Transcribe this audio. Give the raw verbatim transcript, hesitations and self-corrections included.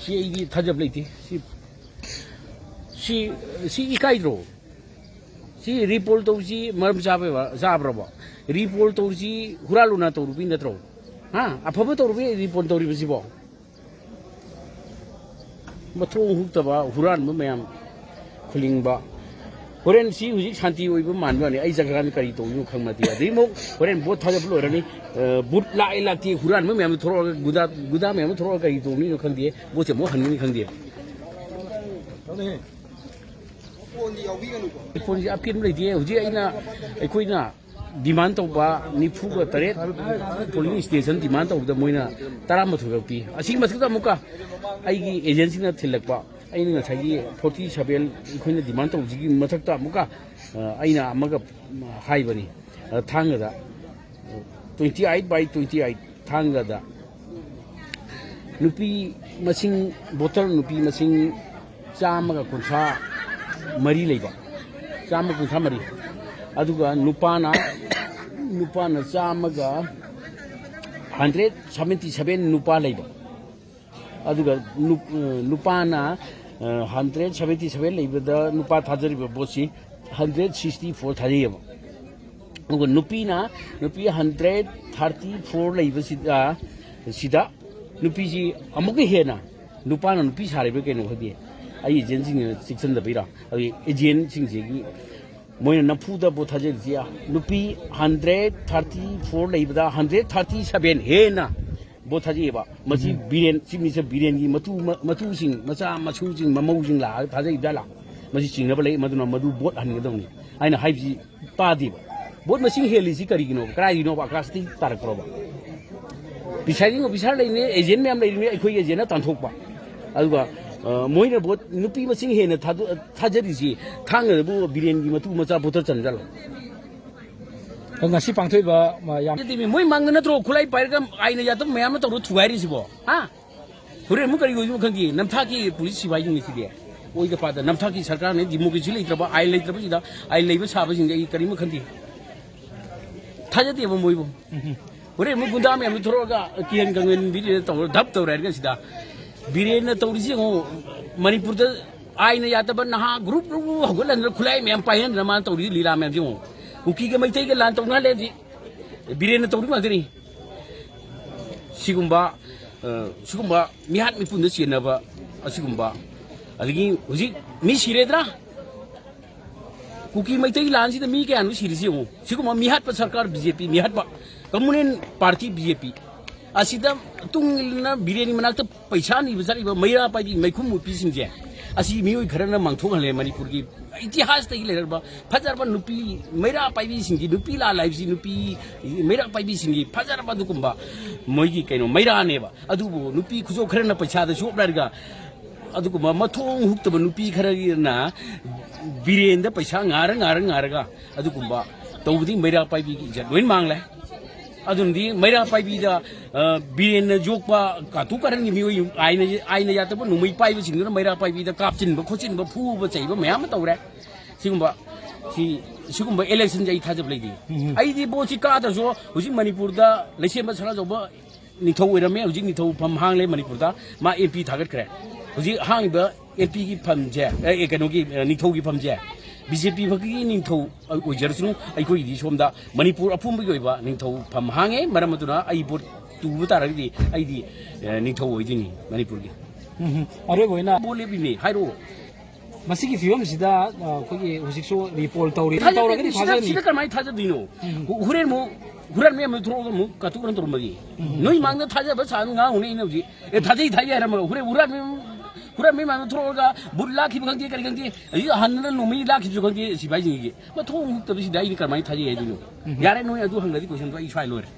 ꯁꯤ ꯑꯩꯗꯤ ꯊꯥꯖꯕ ꯂꯩꯇꯦ꯫ ꯁꯤ, ꯁꯤ, ꯁꯤ ꯏꯀꯥꯏꯗ꯭ꯔꯣ? ꯁꯤ ꯔꯤꯄꯣꯜ ꯇꯧꯁꯤ ꯃꯔꯝ ꯆꯥꯕ, ꯆꯥꯕ꯭ꯔꯕ? ꯔꯤꯄꯣꯜ ꯇꯧꯁꯤ ꯍꯨꯔꯥꯜꯂꯨꯅ ꯇꯧꯔꯨꯕꯤ ꯅꯠꯇ꯭ꯔꯣ? ꯍꯥ? ꯑꯐꯕ ꯇꯧꯔꯨꯕꯤ ꯔꯤꯄꯣꯜ ꯇꯧꯔꯤꯕꯁꯤꯕꯣ? ꯃꯊꯣꯡ ꯍꯨꯛꯇꯕ ꯍꯨꯔꯥꯟꯕ ꯃꯌꯥꯝ ꯈꯨꯂꯤꯡꯕ꯫ ꯍꯣꯔꯦꯟ ꯁꯤ ꯍꯧꯖꯤꯛ ꯁꯥꯟꯇꯤ ꯑꯣꯏꯕ ꯃꯥꯟꯕ ꯋꯥꯅꯤ꯫ ꯑꯩ ꯖꯒꯥꯅꯤ ꯀꯔꯤ ꯇꯧꯗꯣꯏꯅꯣ ꯈꯪꯕ ꯅꯠꯇꯦ꯫ ꯑꯗꯩ ꯑꯃꯨꯛ ꯍꯣꯔꯦꯟ ꯚꯣꯠ ꯊꯥꯗꯕ ꯂꯣꯏꯔꯅꯤ꯫ ꯑ, ꯚꯣꯠ ꯂꯥꯛꯑꯦ ꯂꯥꯛꯇꯦ ꯍꯨꯔꯥꯟꯕ ꯃꯌꯥꯝꯗꯣ ꯊꯣꯛꯂꯛꯑꯒ ꯒꯨꯟꯗꯥ, ꯒꯨꯟꯗꯥ ꯃꯌꯥꯝꯗꯣ ꯊꯣꯛꯂꯛꯑꯒ ꯀꯔꯤ ꯇꯧꯗꯣꯏꯅꯣ ꯈꯪꯗꯦ꯫ ꯚꯣꯠꯁꯦ ꯑꯃꯨꯛ ꯍꯟꯒꯅꯤ ꯈꯪꯗꯦ꯫ ꯐꯣꯟꯁꯦ ꯑꯄꯦꯟꯕ ꯂꯩꯇꯦ꯫ ꯍꯧꯖꯤꯛ ꯑꯩꯅ, ꯑꯩꯈꯣꯏꯅ ꯗꯤꯃꯥꯟ ꯇꯧꯕ ꯅꯤꯐꯨꯒ ꯇꯔꯦꯠ ꯄꯣꯂꯤꯡ ꯁ꯭ꯇꯦꯁꯟ ꯗꯤꯃꯥꯟ ꯇꯧꯕꯗ ꯃꯣꯏꯅ ꯇꯔꯥꯃꯥꯊꯣꯏ ꯈꯛ ꯄꯤ꯫ ꯑꯁꯤꯒꯤ ꯃꯊꯛꯇ ꯑꯃꯨꯛꯀ ꯑꯩꯒꯤ ꯑꯦꯖꯦꯟꯁꯤꯅ ꯊꯤꯜꯂꯛꯄ, ꯑꯩꯅ ꯉꯁꯥꯏꯒꯤ ꯐꯣꯔꯇꯤ ꯁꯚꯦꯟ ꯑꯩꯈꯣꯏꯅ ꯗꯤꯃꯥꯟ ꯇꯧꯕꯁꯤꯒꯤ ꯃꯊꯛꯇ ꯑꯃꯨꯛꯀ, ꯑ, ꯑꯩꯅ ꯑꯃꯒ ꯍꯥꯏꯕꯅꯤ, ꯑ, ꯊꯥꯡꯒꯗ twenty eight by twenty eight ꯊꯥꯡꯒꯗ ꯅꯨꯄꯤ ꯃꯁꯤꯡ, ꯚꯣꯇꯔ ꯅꯨꯄꯤ ꯃꯁꯤꯡ ꯆꯥꯝꯃꯒ ꯀꯨꯟꯊ꯭ꯔꯥ ꯃꯔꯤ ꯂꯩꯕ, ꯆꯥꯝꯃ ꯀꯨꯟꯊ꯭ꯔꯥ ꯃꯔꯤ꯫ ꯑꯗꯨꯒ ꯅꯨꯄꯥꯅ, ꯅꯨꯄꯥꯅ ꯆꯥꯝꯃꯒ ꯍꯟꯗ꯭ꯔꯦꯠ ꯁꯚꯦꯟꯇꯤ ꯁꯚꯦꯟ ꯅꯨꯄꯥ ꯂꯩꯕ꯫ ꯑꯗꯨꯒ ꯅꯨ-, ꯑ, ꯅꯨꯄꯥꯅ, ꯑ, ꯍꯟꯗ꯭ꯔꯦꯠ ꯁꯚꯦꯟꯇꯤ ꯁꯚꯦꯟ ꯂꯩꯕꯗ ꯅꯨꯄꯥ ꯊꯥꯖꯔꯤꯕ ꯚꯣꯠꯁꯤ ꯍꯟꯗ꯭ꯔꯦꯠ ꯁꯤꯛꯁꯇꯤ ꯐꯣꯔ ꯊꯥꯖꯩꯌꯦꯕ꯫ ꯑꯗꯨꯒ ꯅꯨꯄꯤꯅ, ꯅꯨꯄꯤ ꯍꯟꯗ꯭ꯔꯦꯠ ꯊꯥꯔꯇꯤ ꯐꯣꯔ ꯂꯩꯕꯁꯤꯗ, ꯁꯤꯗ ꯅꯨꯄꯤꯁꯤ ꯑꯃꯨꯛꯀ ꯍꯦꯟꯅ ꯅꯨꯄꯥꯅ ꯅꯨꯄꯤ ꯁꯥꯔꯤꯕ ꯀꯩꯅꯣ ꯈꯪꯗꯦ꯫ ꯑꯩ ꯑꯦꯖꯦꯟꯁꯤꯡꯅ ꯆꯦꯛꯁꯤꯟꯗꯕꯩꯔꯥ? ꯑꯗꯨꯒꯤ ꯑꯦꯖꯦꯟꯁꯤꯡꯁꯤꯒꯤ ꯃꯣꯏꯅ ꯅꯝꯐꯨꯗ ꯚꯣꯠ ꯊꯥꯖꯤꯜꯂꯤꯁꯤ ꯅꯨꯄꯤ ꯍꯟꯗ꯭ꯔꯦꯠ ꯊꯥꯔꯇꯤ ꯐꯣꯔ ꯂꯩꯕꯗ ꯍꯟꯗ꯭ꯔꯦꯠ ꯊꯥꯔꯇꯤ ꯁꯚꯦꯟ ꯍꯦꯟꯅ ꯚꯣꯠ ꯊꯥꯖꯩꯑꯕ꯫ ꯃꯁꯤ ꯎꯝ꯫ ꯕꯤꯔꯦꯟ, ꯆꯤꯞ ꯃꯤꯅꯤꯁꯇꯔ ꯕꯤꯔꯦꯟꯒꯤ ꯃꯇꯨ-, ꯃ-, ꯃꯇꯨꯁꯤꯡ, ꯃꯆꯥ ꯃꯁꯨꯁꯤꯡ, ꯃꯃꯧꯁꯤꯡ ꯂꯥꯛꯑꯒ ꯊꯥꯖꯩꯕ ꯖꯥꯠꯂꯥ? ꯃꯁꯤ ꯆꯤꯡꯅꯕ ꯂꯩ, ꯃꯗꯨꯅ ꯃꯗꯨ ꯚꯣꯠ ꯍꯟꯒꯗꯧꯅꯤ꯫ ꯑꯩꯅ ꯍꯥꯏꯕꯁꯤ ꯇꯥꯗꯦꯕ꯫ ꯚꯣꯠ ꯃꯁꯤꯡ ꯍꯦꯜꯂꯤꯁꯤ ꯀꯔꯤꯒꯤꯅꯣꯕ? ꯀꯗꯥꯏꯒꯤꯅꯣꯕ? ꯑꯀꯥꯁꯇꯒꯤ ꯇꯥꯔꯛꯄ꯭ꯔꯣꯕ? ꯄ꯭ꯔꯤꯁꯥꯏꯗꯤꯡ ꯑꯣꯐꯤꯁꯥꯔ ꯂꯩꯔꯤꯅꯤ, ꯑꯦꯖꯦꯟ ꯃꯌꯥꯝ ꯂꯩꯔꯤꯅꯤ, ꯑꯩꯈꯣꯏꯒꯤ ꯑꯦꯖꯦꯟꯅ ꯇꯥꯟꯊꯣꯛꯄ꯫ ꯑꯗꯨꯒ, ꯑ, ꯃꯣꯏꯅ ꯚꯣꯠ ꯅꯨꯄꯤ ꯃꯁꯤꯡ ꯍꯦꯟꯅ ꯊꯥꯗꯣꯛ-, ꯊꯥꯖꯔꯤꯁꯤ ꯊꯥꯡꯒꯗꯕꯨ ꯕꯤꯔꯦꯟꯒꯤ ꯃꯇꯨ ꯃꯆꯥ ꯚꯣꯇꯔ ꯆꯟꯖꯜꯂꯣ꯫ ꯉꯁꯤ ꯄꯥꯡꯊꯣꯛꯏꯕ, ꯃ-, ꯌꯥꯝ ꯅꯠꯇꯦꯃꯤ, ꯃꯣꯏ ꯃꯥꯡꯗ ꯅꯠꯇ꯭ꯔꯣ ꯈꯨꯠꯂꯥꯏ ꯄꯥꯏꯔꯒ ꯑꯥꯏꯟꯅ ꯌꯥꯗꯕ ꯃꯌꯥꯝ ꯑꯃ ꯇꯧꯔ ꯊꯨꯒꯥꯏꯔꯤꯁꯤꯕꯣ? ꯍꯥ? ꯍꯣꯔꯦꯟ ꯑꯃꯨꯛ ꯀꯔꯤ ꯑꯣꯏꯗꯣꯏꯅꯣ ꯈꯪꯗꯦ꯫ ꯅꯝꯊꯥꯛꯀꯤ ꯄꯨꯂꯤꯁ ꯁꯤꯐꯥꯏꯁꯤꯡꯅꯤ ꯁꯤꯗꯤ꯫ ꯑꯣꯏꯗ ꯄꯥꯗ ꯅꯝꯊꯥꯛꯀꯤ ꯁꯔꯀꯥꯔꯅꯤ, ꯗꯤꯃꯣꯀ꯭ꯔꯦꯁꯤ ꯂꯩꯇ꯭ꯔꯕ, ꯑꯥꯏꯟ ꯂꯩꯇ꯭ꯔꯕꯁꯤꯗ ꯑꯥꯏꯟ ꯂꯩꯕ ꯁꯥꯕꯁꯤꯡꯗꯤ ꯑꯩ ꯀꯔꯤꯝ ꯈꯟꯗꯦ꯫ ꯊꯥꯖꯗꯦꯕ ꯃꯣꯏꯕꯨ꯫ ꯍꯣꯔꯦꯟ ꯑꯃꯨꯛ ꯒꯨꯟꯗꯥ ꯃꯌꯥꯝꯗꯨ ꯊꯣꯛꯂꯛꯑꯒ ꯀꯤꯔꯟ ꯀꯪꯒꯟꯕꯤꯗ ꯇꯧꯔ ꯙꯞ ꯇꯧꯔꯦ ꯍꯥꯏꯔ ꯀꯥꯟꯁꯤꯗ ꯕꯤꯔꯦꯟꯅ ꯇꯧꯔꯤꯁꯤ ꯌꯦꯡꯉꯣ, ꯃꯅꯤꯄꯨꯔꯗ ꯑꯥꯏꯟꯅ ꯌꯥꯗꯕ ꯅꯍꯥ ꯒ꯭ꯔꯨꯞ ꯒ꯭ꯔꯨꯞ ꯒ꯭ꯔꯨꯞ ꯍꯧꯒꯠꯍꯟꯗꯅ ꯈꯨꯠꯂꯥꯏ ꯃꯌꯥꯝ ꯄꯥꯏꯍꯟꯗꯅ ꯃꯥꯅ ꯇꯧꯔꯤꯁꯤ ꯂꯤꯂꯥ ꯃꯌꯥꯝꯁꯤ ꯌꯦꯡꯉꯣ꯫ ꯀꯨꯀꯤꯒ ꯃꯩꯇꯩꯒ ꯂꯥꯟ ꯇꯧꯅꯍꯜꯂꯦ ꯍꯧꯖꯤꯛ꯫ ꯕꯤꯔꯦꯟꯅ ꯇꯧꯔꯤ ꯉꯥꯛꯇꯅꯤ꯫ ꯁꯤꯒꯨꯝꯕ, ꯑ, ꯁꯤꯒꯨꯝꯕ ꯃꯤꯍꯥꯠ ꯃꯤꯄꯨꯟꯗ ꯆꯦꯟꯅꯕ ꯑꯁꯤꯒꯨꯝꯕ, ꯑꯗꯒꯤ ꯍꯧꯖꯤꯛ ꯃꯤ ꯁꯤꯔꯦꯗ꯭ꯔꯥ? ꯀꯨꯀꯤ ꯃꯩꯇꯩ ꯂꯥꯟꯁꯤꯗ ꯃꯤ ꯀꯌꯥꯅꯣ ꯁꯤꯔꯤꯁꯤ ꯌꯦꯡꯉꯨ꯫ ꯁꯤꯒꯨꯝꯕ ꯃꯤꯍꯥꯠꯄ ꯁꯔꯀꯥꯔ ꯕꯤ ꯖꯦ ꯄꯤ, ꯃꯤꯍꯥꯠꯄ ꯀꯝꯃꯨꯅꯦꯜ ꯄꯥꯔꯇꯤ ꯕꯤ ꯖꯦ ꯄꯤ ꯑꯁꯤꯗ ꯇꯨꯡ ꯏꯟꯅ ꯕꯤꯔꯦꯟꯒꯤ ꯃꯅꯥꯛꯇ ꯄꯩꯁꯥ ꯅꯤꯕ ꯆꯠꯂꯤꯕ ꯃꯩꯔꯥ ꯄꯥꯏꯕꯤ ꯃꯩꯈꯨ ꯃꯨꯠꯄꯤꯁꯤꯡꯁꯦ, ꯑꯁꯤ ꯃꯤꯑꯣꯏ ꯈꯔꯅ ꯃꯥꯡꯊꯣꯛꯍꯜꯂꯦ꯫ ꯃꯅꯤꯄꯨꯔꯒꯤ ꯏꯇꯤꯍꯥꯁꯇꯒꯤ ꯂꯩꯔꯛꯄ ꯐꯖꯔꯕ ꯅꯨꯄꯤ ꯃꯩꯔꯥ ꯄꯥꯏꯕꯤꯁꯤꯡꯒꯤ, ꯅꯨꯄꯤ ꯂꯥꯜ ꯍꯥꯏꯕꯁꯤ ꯅꯨꯄꯤ ꯃꯩꯔꯥ ꯄꯥꯏꯕꯤꯁꯤꯡꯒꯤ ꯐꯖꯔꯕ ꯑꯗꯨꯒꯨꯝꯕ ꯃꯣꯏꯒꯤ ꯀꯩꯅꯣ ꯃꯩꯔꯥꯅꯦꯕ꯫ ꯑꯗꯨꯕꯨ ꯅꯨꯄꯤ ꯈꯨꯆꯣꯞ ꯈꯔꯅ ꯄꯩꯁꯥꯗ ꯆꯣꯞꯅꯔꯒ ꯑꯗꯨꯒꯨꯝꯕ ꯃꯊꯣꯡ ꯍꯨꯛꯇꯕ ꯅꯨꯄꯤ ꯈꯔꯅ ꯕꯤꯔꯦꯟꯗ ꯄꯩꯁꯥ ꯉꯥꯔ ꯉꯥꯔ ꯉꯥꯔꯒ ꯑꯗꯨꯒꯨꯝꯕ ꯇꯧꯕꯗꯤ ꯃꯩꯔꯥ ꯄꯥꯏꯕꯤꯒꯤ ꯏꯖꯠ ꯂꯣꯏ ꯃꯥꯡꯂꯦ꯫ ꯑꯗꯨꯅꯗꯤ ꯃꯩꯔꯥ ꯄꯥꯏꯕꯤꯗ, ꯑ, ꯕꯤꯔꯦꯟꯅ ꯌꯣꯛꯄ ꯀꯥꯇꯨ ꯀꯥꯔꯟꯒꯤ ꯃꯤꯑꯣꯏ ꯑꯥꯏꯟꯅ, ꯑꯥꯏꯟꯅ ꯌꯥꯗꯕ ꯅꯣꯡꯃꯩ ꯄꯥꯏꯕꯁꯤꯡꯗꯨꯅ ꯃꯩꯔꯥ ꯄꯥꯏꯕꯤꯗ ꯀꯥꯞꯆꯤꯟꯕ ꯈꯣꯠꯆꯤꯟꯕ ꯐꯨꯕ ꯆꯩꯕ ꯃꯌꯥꯝ ꯑꯃ ꯇꯧꯔꯦ꯫ ꯁꯤꯒꯨꯝꯕ, ꯁꯤ, ꯁꯤꯒꯨꯝꯕ ꯏꯂꯦꯛꯁꯟꯁꯦ ꯑꯩ ꯊꯥꯖꯕ ꯂꯩꯇꯦ꯫ ꯎꯝ꯫ ꯑꯩꯗꯤ ꯚꯣꯠꯁꯤ ꯀꯥꯗ꯭ꯔꯁꯨ ꯍꯧꯖꯤꯛ ꯃꯅꯤꯄꯨꯔꯗ ꯂꯩꯁꯦꯝꯕ ꯁꯅꯥꯖꯥꯎꯕ ꯅꯤꯡꯊꯧ ꯑꯣꯏꯔꯝꯃꯦ, ꯍꯧꯖꯤꯛ ꯅꯤꯡꯊꯧ ꯐꯝ ꯍꯥꯡꯂꯦ ꯃꯅꯤꯄꯨꯔꯗ꯫ ꯃꯥ ꯑꯦꯝ ꯄꯤ ꯊꯥꯒꯠꯈ꯭ꯔꯦ꯫ ꯍꯧꯖꯤꯛ ꯍꯥꯡꯉꯤꯕ ꯑꯦꯝ ꯄꯤꯒꯤ ꯐꯝꯁꯦ, ꯑꯦ, ꯑꯦ, ꯀꯩꯅꯣꯒꯤ, ꯑꯦ, ꯅꯤꯡꯊꯧꯒꯤ ꯐꯝꯁꯦ ꯕꯤ ꯖꯦ ꯄꯤ ꯐꯛꯀꯤ ꯅꯤꯡꯊꯧ ꯑꯣꯏꯖꯔꯁꯅꯨ, ꯑꯩꯈꯣꯏꯒꯤꯗꯤ ꯁꯣꯝꯗ ꯃꯅꯤꯄꯨꯔ ꯑꯄꯨꯝꯕꯒꯤ ꯑꯣꯏꯕ ꯅꯤꯡꯊꯧ ꯐꯝ ꯍꯥꯡꯉꯦ꯫ ꯃꯔꯝ ꯑꯗꯨꯅ ꯑꯩ ꯚꯣꯠ ꯇꯨꯕ ꯇꯥꯔꯒꯗꯤ ꯑꯩꯗꯤ, ꯑꯦ, ꯅꯤꯡꯊꯧ ꯑꯣꯏꯗꯣꯏꯅꯤ ꯃꯅꯤꯄꯨꯔꯒꯤ꯫ ꯎꯝ, ꯑꯔꯣꯏꯕ ꯑꯣꯏꯅ ꯚꯣꯠ ꯂꯦꯞꯄꯤꯅꯦ, ꯍꯥꯏꯔꯛꯑꯣ꯫ ꯃꯁꯤꯒꯤ ꯐꯤꯕꯝꯁꯤꯗ, ꯑ, ꯑꯩꯈꯣꯏꯒꯤ ꯍꯧꯖꯤꯛꯁꯨ ꯔꯤꯄꯣꯜ ꯇꯧꯔꯤ, ꯊꯥꯖꯗꯦ, ꯇꯧꯔꯒꯗꯤ ꯁꯤꯗ, ꯊꯥꯖꯔꯅꯤ꯫ ꯁꯤꯗ ꯀꯃꯥꯏꯅ ꯊꯥꯖꯗꯣꯏꯅꯣ? ꯎꯝ꯫ ꯍꯨ-, ꯍꯣꯔꯦꯟ ꯑꯃꯨꯛ ꯍꯨꯔꯥꯟꯕ ꯃꯌꯥꯝꯗꯣ ꯊꯣꯛꯂꯛꯑꯒ ꯑꯃꯨꯛ ꯀꯥꯇꯨ ꯀꯥꯔꯟ ꯇꯧꯔꯝꯕꯒꯤ꯫ ꯎꯝ꯫ ꯅꯣꯏ ꯃꯥꯡꯗ ꯊꯥꯖꯕ ꯁꯥꯅꯨ ꯉꯥꯡꯉꯨꯅꯦ ꯑꯩꯅ ꯍꯧꯖꯤꯛ꯫ ꯑꯦ, ꯊꯥꯖꯩ, ꯊꯥꯖꯩ ꯍꯥꯏꯔꯝꯃꯒ ꯍꯣꯔꯦꯟ ꯍꯨꯔꯥꯟꯕ, ꯍꯨꯔꯥꯟꯕ ꯃꯌꯥꯝꯗꯣ ꯊꯣꯛꯂꯛꯑꯒ ꯕꯨꯠ ꯂꯥꯛꯈꯤꯕ ꯈꯪꯗꯦ, ꯀꯔꯤ ꯈꯪꯗꯦ, ꯑꯗꯒꯤ ꯍꯟꯗꯅ ꯅꯣꯡꯃꯩ ꯂꯥꯛꯈꯤꯕꯁꯨ ꯈꯪꯗꯦ, ꯁꯤꯐꯥꯏꯁꯤꯡꯒꯤ꯫ ꯃꯊꯣꯡ ꯍꯨꯛꯇꯕꯁꯤꯗ ꯑꯩꯗꯤ ꯀꯃꯥꯏꯅ ꯊꯥꯖꯩ ꯍꯥꯏꯗꯣꯏꯅꯣ? ꯎꯝ꯫ ꯌꯥꯔꯦ, ꯅꯣꯏ ꯑꯗꯨ ꯍꯪꯂꯗꯤ ꯀꯣꯏꯁꯟꯗꯣ ꯑꯩ ꯁ꯭ꯋꯥꯏ ꯂꯣꯏꯔꯦ꯫